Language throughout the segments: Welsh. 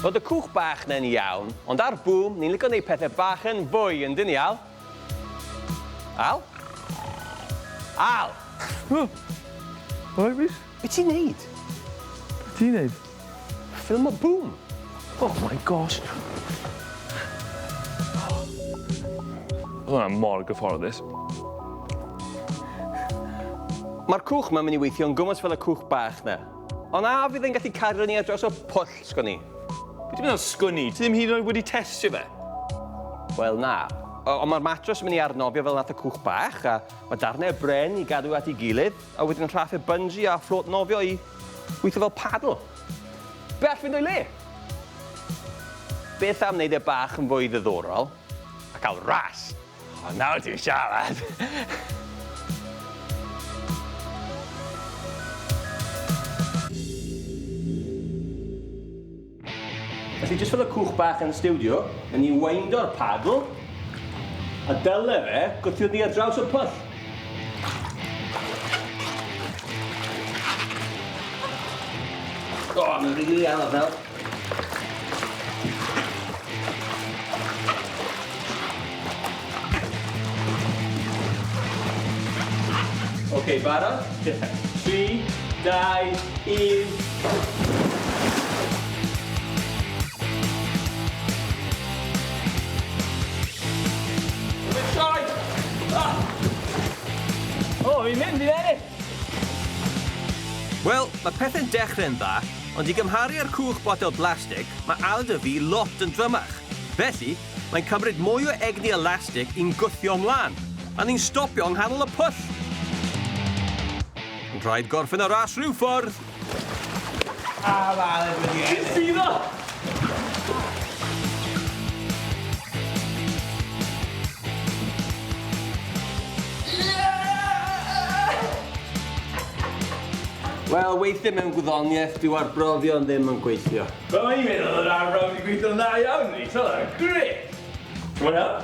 Roedd y cwch bach 'na'n iawn, ond ar Boom, ni'n lico neud pethe bach yn fwy, yndyn ni, Al? Al? Al! O! Alright, Rhys? Be ti'n neud? Be ti'n neud? Ffilmo Boom! Oh my gosh! Oedd hwnna mor gyfforddus. Mae'r cwch 'ma'n mynd i weithio'n gwmws fel y cwch bach 'na. Ond a fydd e'n gallu cario ni ar draws y pwll, sgwn i? Be ti'n meddwl sgwn i? Ti ddim hyd yn oed wedi testio fe. Wel, na. Ond mae'r matros yn mynd i arnofio fel nath y cwch bach, a mae darnau o bren i gadw at ei gilydd, a wedyn rhaffau bungee a fflôt nofio i weithio fel paddle. Be all fynd o'i le? Beth am wneud e bach yn fwy ddiddorol a cael ras? O, nawr ti'n siarad! Felly, jyst fel y cwch bach yn y stiwdio, yn ni weindo'r paddle, a dyle fe gwthio ni ar draws y pwll. O, mae'n rili anodd nawr. Oce, barod? 3, 2, 1... O, fi'n mynd, fi'n ennill! Wel, mae pethau'n dechrau'n dda, ond i gymharu â'r cwch botel blastig, mae Aled a fi lot yn drymach. Felly, mae'n cymryd mwy o egni elastig i'n gwthio mlaen, a ni'n stopio yng nghanol y pwll! Ond rhaid gorffen y ras rhyw ffordd! A mae Aled wedi ennill! Ti'n suddo! Wel, weithiau mewn gwyddoniaeth, dyw arbrofion ddim yn gweithio. Wel, o'n i'n meddwl oedd yr arbrawf wedi gweithio'n dda iawn, Rhys. Oedd o'n grêt! Ti'n moyn help?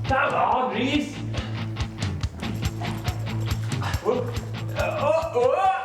Come on, Rhys! O, o, o!